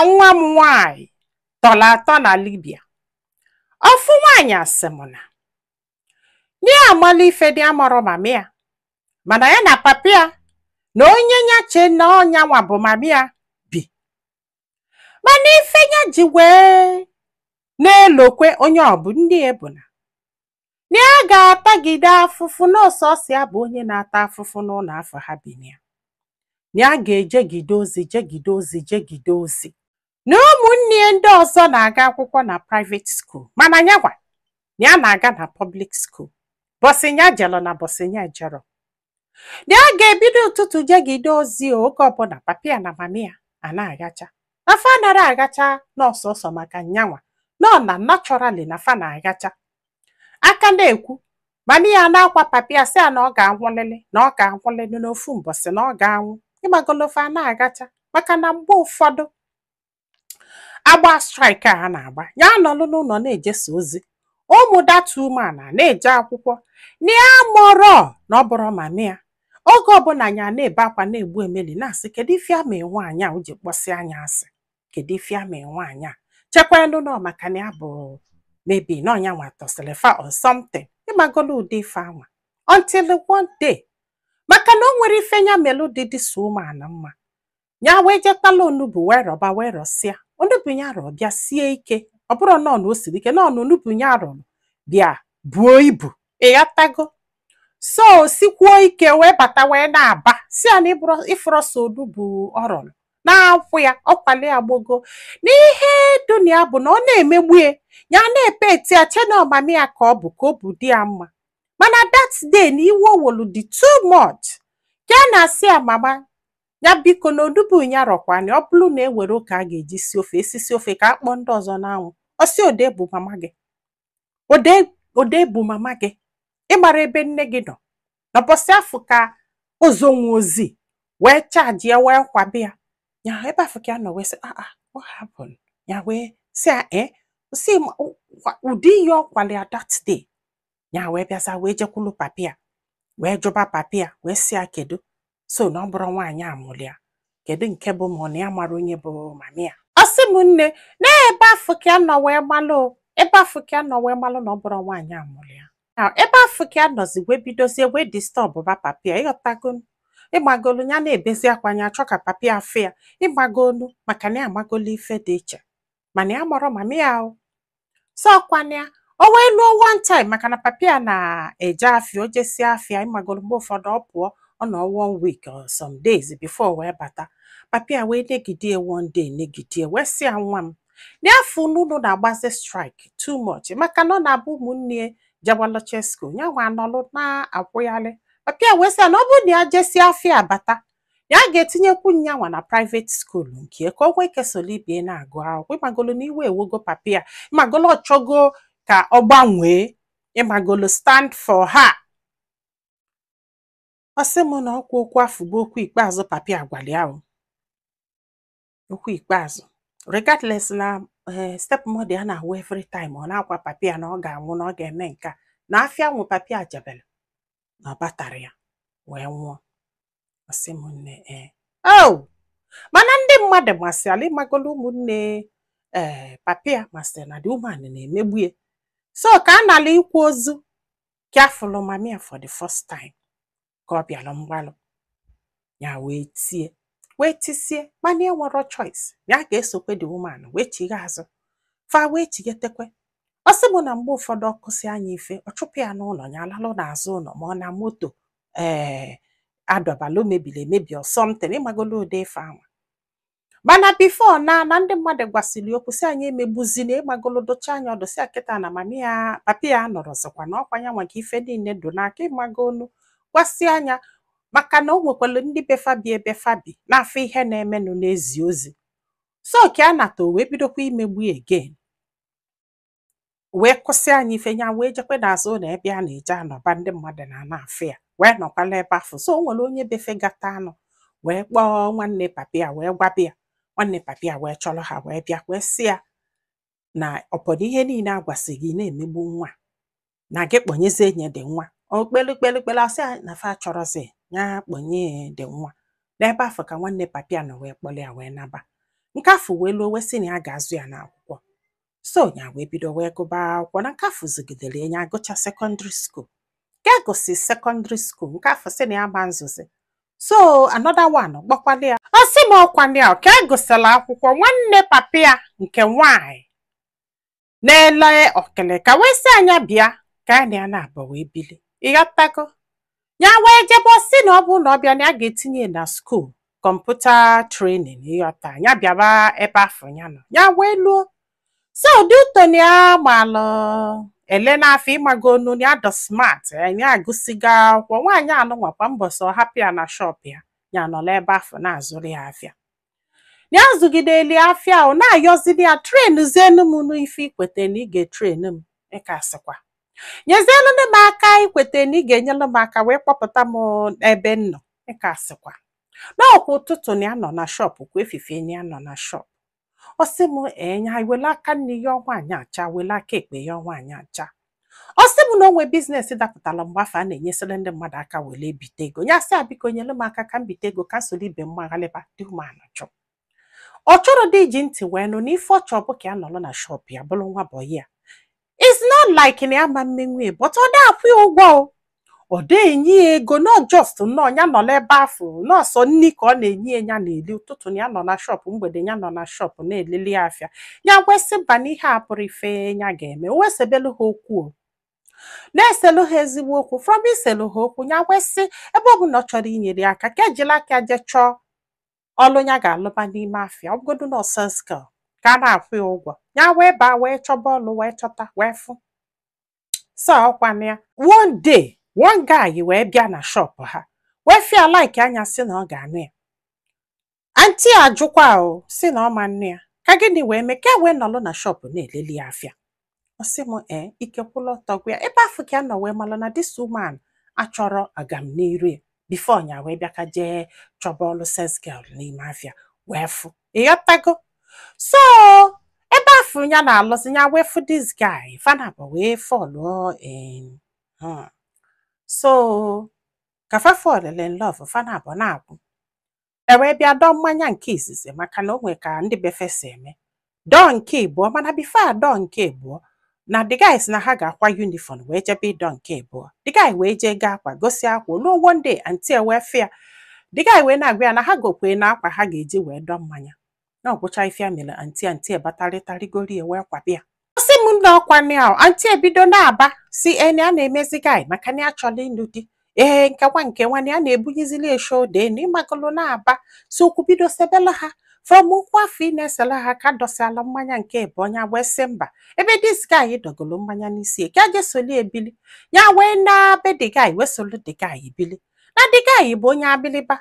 Nwa m nwaanyị tọrọ atọ na Libya. Ofu nwaanyị asị m na ya amala ife dị amarọ mama ya, mana ya na papa ya na onye ya che na ọnya nwa bụ mama ya bi. Mana ife ya ji wee na-elokwe onye ọ bụ ndị ya bụ na ya ga-atagide afụfụ n'ọsọsọ ya bụ onye na-ata afụfụ n'ụlọ afọ ha bi na ya, na ya ga-ejegide ozi, jegide ozi, jegide ozi, na ụmụnne ya ndị ọzọ na-aga akwụkwọ na private school, mana ya gwa na ya na-aga na public school. Bọsị ya jelọ na bọsị ya ejero, na ya ga-ebido ụtụtụ jegide ozi. Oge ọbụla papa ya na mama ya a na-agacha na fa nara agacha n'ọsọsọ maka nyanwa nọ na naturally na fa na-agacha aka na-ekwu. Mama ya na-akwa papa ya, sị ya na ọ ga-anwụlịlị, na ọ ga-anwụlịlị n'ofu mbọsị, na ọ ga-anwụ. Ịgbagolofe a na-agacha maka na mgbe ụfọdụ agba strike a na-agba, ya nọlụ n'ụlọ na-ejesa ozi, ụmụ that woman a na-eje akwụkwọ. Na ya mụrọ na ọ bụrụ mama ya, oge ọbụla ya na-ebe akwa, na-egbu emeli, na-asị, kedu ife ama nwaanyị a o ji kpọsị anya asị? Kedu ife ama nwaanyị a chekwanụ nọ maka na ya bụ maybe na ọnya nwa tọsịrị fa or something? Ịgbagolo ụdị ife anwa until one day, maka na o nwere ife ya melụ dị this woman mma, ya wee jetala onugbu wee rọba, wee rọsịa onugbu ya rọ, bịa sie ike. Ọ bụrụ nọ na o siri ike nọ na onugbu ya rọrọ bịa buo ibu, ịghọtago? So sikwuo ike wee bata wee na-aba, si ya na ịfụrọ so onugbu ọ rọrọ na-akwụ ya ọkwali agbogo. N'ihe dunia bụ na ọ na-emegbu ya, ya na-epe eti ya che na ọmami ya ka ọ bụ ka o bụ di ya mma. Mana that day na iwe owolu dị too much, ka a na-asị ya mama ya biko, na onugbu ya rọkwana, ọ bụrụ na ewere ụka a ga-eji si ofe esisi ofe ka akpọ ndị ọzọ n'anwụ. Ọsị ode bụ mama gị, ode ode bụ mama gị, ịmara ebe nne gị nọ na bọsị afọ ka ozonwe ozi wee charge ya wee kwabe ya. Ya ebe afọ ka ya nọ wee sị, "Ah ah, what happened?" Ya wee sị ya si ụdị ihe ọ kwali ya that day. Ya wee bịaza wee jekwulu papi ya, wee jụba papi ya, wee sị ya kedu so na ọ bụrụ nwaanyị a mụrụ ya, kedu nke bụ ma ọ na ya mara onye bụ mami ya. Ọ sị m nne, na ebe afọ ka ya nọ wee malụ, ebe afọ ka ya nọ wee malụ na ọ bụrụ nwaanyị a mụrụ ya. Now, ebe afọ ka ya nọzi wee bidozie wee disturb ba papi ya, ịghọtago? Ịgbagolu ya na-ebezi akwa, ya achọ ka papi ya afụ ya, ịgbagolu, maka na ya amagolu ife dị iche, mana ya mọrọ mami ya o. So ọkwana ya o wee lụọ one time, maka na papi ya na-eje afịa, o jesie afịa, ịmagolu, mgbe ụfọdụ ọ pụọ, ọ nọ one week or some days before wee bata. Papi ya wee negidie one day, negidie, wee sị ya, "Nwa m, n'afọ unu na-agbazi strike too much," maka na ọ na-abụ ụmụnne ya jewaloche school, ya nwa anọlụ na-akwụghalị. Papi ya wee sị ya na ọ bụrụ na ya jesie afịa abata, ya ga-etinyekwu nyanwa na private school nke ka o nwee kesoro ibie na-agụ akwụkwọ. Ịmagolo na iwe ewogo papi ya, ịmagolo, ọchọgo ka ọ gbanwee, ịmagolo, stand for her. Ọ sị m na ọkwa okwu afọ bụ okwu ikpeazụ papi ya gwara ya o, okwu ikpeazụ. Regardless na stepmother ya na-awụ every time ọ na-akwa papi ya na ọ ga-anwụ, na ọ ga-eme nke a, na afịa nwụ papi ya jebere na ọ batara ya wee nwụọ. Ọ sị m nne, ee oh, mana ndị mmadụ masịala, ịmagolo, ụmụnne papi ya masịrị na the woman na-emegbu ya. So ka a nala ikwu ozu ka afụlụ mami ya for the first time, ka ọ bịara mgbalụ ya wee tie wee tisie, mana e nwero choice, ya ga-esokwe the woman wee chigha azụ. Fa wee chigetekwe. Ọ sị m na mgbe ụfọdụ ọ kụsị anya ife, ọ chụpụ ya n'ụlọ, ya alalụ n'azụ ụlọ, ma ọ na moto adọbalụ mebiri emebi or something, ịmagolo ụdị ife anwa. Mana before na ndị mmadụ gwasịrị okwu, sị anyị emegbuzina, ịmagolo, docha anya ọdụ, sị kịta na mami ya, papi ya nọrọzikwa na ọkwa ya nwa ka ife niile dụ n'aka, ịmagolu, gwasị anya maka na o nwekwara ndị befa bi ebe fa bi n'afọ ihe na-emenụ n'ezi ozi. So ka a nata, o wee bidokwa imegbu ya again, wee kwụsị anyị ife, ya wee jekwe n'azụ ụlọ ebe a na-eje anọba ndị mmadụ na ana afụ ya, wee nọkwala ebe afụ. So o nwere onye befe gata anụ wee kpọọ nwanne papi ya, wee gwabi ya. Nwanne papi ya wee chọrọ ha wee bịa, wee sị ya na ọpọdụ ihe niile a gwasị gị na-emegbu nwa na gị kpọnyezie nye dị nwa okpelu kpelu kpelu, asị ya na fa chọrọzi ya kpọnye dị nwa n'ebe afọ. Ka nwanne papi ya nọ wee kpọrọ ya wee naba. Nke afọ wee luo, wee sị na ya ga-azụ ya n'akwụkwọ. So ya wee bido wee gụba akwụkwọ na nke afọ zụgidere ya, agụcha secondary school. Ka gụsi secondary school, nke afọ sị na ya ma nzụzi. So another one gbakwala ya. Ọ sị m ọkwana ya ka e gụsịrị akwụkwọ, nwanne papa ya nke nwanyị na-ele ọkịlịka wee sị anya bịa ka ya na ya na-abụ wee bili. Ịghọtago? Ya wee jebe, sị na ọ bụrụ na ọ bịa na ya ga-etinye na school computer training. Ịghọta? Ya bịaba ebe afọ ya nọ, ya wee luo. So dị ụtọ na ya malụ ele n'afọ, ịmago onu na ya dọ smart, ya agụsigo akwụkwọ. Nwaanyị anụnwakwa mbọsị ọ hapụ ya na shop ya, ya nọrọ ebe afọ na-azụrụ ya afịa. Ya zụgideli afịa, ọ na-ayọzili ya, trainzienu m n'ife ikwete na ị ga-etrain m, ịka sịkwa nyezielu m aka, ikwete na ị ga-enyelu m aka wee kpọpụta m ebe m nọ, ịka sịkwa n'ọkwa ụtụtụ na ya nọ na shop, kwa efifie na ya nọ na shop. Ọ sị m enya wele aka nne ya nwaanyị acha, wele aka ekpe ya nwaanyị acha. Ọ sị m na o nwee business dapụtara mgbe afọ a na-enyesịrị ndị mmadụ aka wele ebite ego. Ya sị a, biko nyere m aka ka m bite ego ka m soro ibe m maghalịba. Dị umeala chọ, ọ chọrọ dị iji ntị wee nụ na ife ọ chọọ bụ ka ya nọrọ na shop ya bụrụ nwa boy ya. It's not like na ya ma mmenwu ya, but ọ dị akwụ ya ụgwọ o, ọ dị enye ya ego, not just nnọọ ya nọrọ ebe afọ nọọsọ nni ka ọ na-enye ya. Ya na-eli ụtụtụ na ya nọ na shop, mgbede ya nọ na shop na-elili ya afịa. Ya kwesị mba na ihe a pụrụ ife ya ga-eme. O wesebelu ha okwu, o na-eselu ha ezigbo okwu. From iselu ha okwu, ya kwesị ebe ọ bụla ọ chọrọ inyere ya aka ka ejila aka je chọọ ọlụ ya ga-alụba n'ime afịa, ọ bụgodu na sales girl ka a na-akwụ ya ụgwọ. Ya wee baa wee chọba ọlụ, wee chọta, wee fụ. So ọkwana ya, one day one guy wee bịa na shop ha, wee fịa like anya, sị na ọ ga-anụ ya. Aunty ajụkwa o, si na ọ ma nnu ya ka gịnị wee mee ka e wee nọlụ na shop na-eleli ya afịa. Ọ sị m ee, ike kwụlụ ọtọ gwa ya ebe afọ ka ya nọ wee malụ na this woman achọrọ agamniru ya before ya wee bịa ka jee chọba ọlụ sales girl n'ime afịa wee fụ. Ịghọtago? So ebe afọ ya na-alụzi, ya wee fụ this guy, fanabụ wee fall in. So ka fa fall in love, fanabụ na-akwụ, e wee bịa dọọ mmanya nke izizi, maka na o nwee ka ndị befe si eme dọọ nke ịbụọ. Mana before a dọọ nke ịbụọ, na the guys na ha ga-akwa uniform wee jebe ịdọ nke ịbụọ. The guy wee jee gaa akwa, gosi akwa oluo. One day aunty wee fịa the guy, wee na-agwa ya na ha gokwe na akwa ha ga-eji wee dọọ mmanya na ọgwụcha ife ya mere. Aunty, aunty batarịtarịgori wee kwabịa. Ọ sị m nna, ọkwa ya aunty ebido na-aba si eni a na-emezi guy maka na ya chọrọ ịlụ di. Ee, nkekwa nke nwanne ya na-ebunyezili esho enu ịmagolo na-aba. So okwu bido sebela ha. From okwu afọ ị na-esela ha ka dọsala mmanya nke ịbụ, onye wee sị mba, ebe this guy dọgolo mmanya n'isi ka je soli ebili. Ya wee na be the guy, wee solu the guy ebili, na the guy bụ onye abiliba.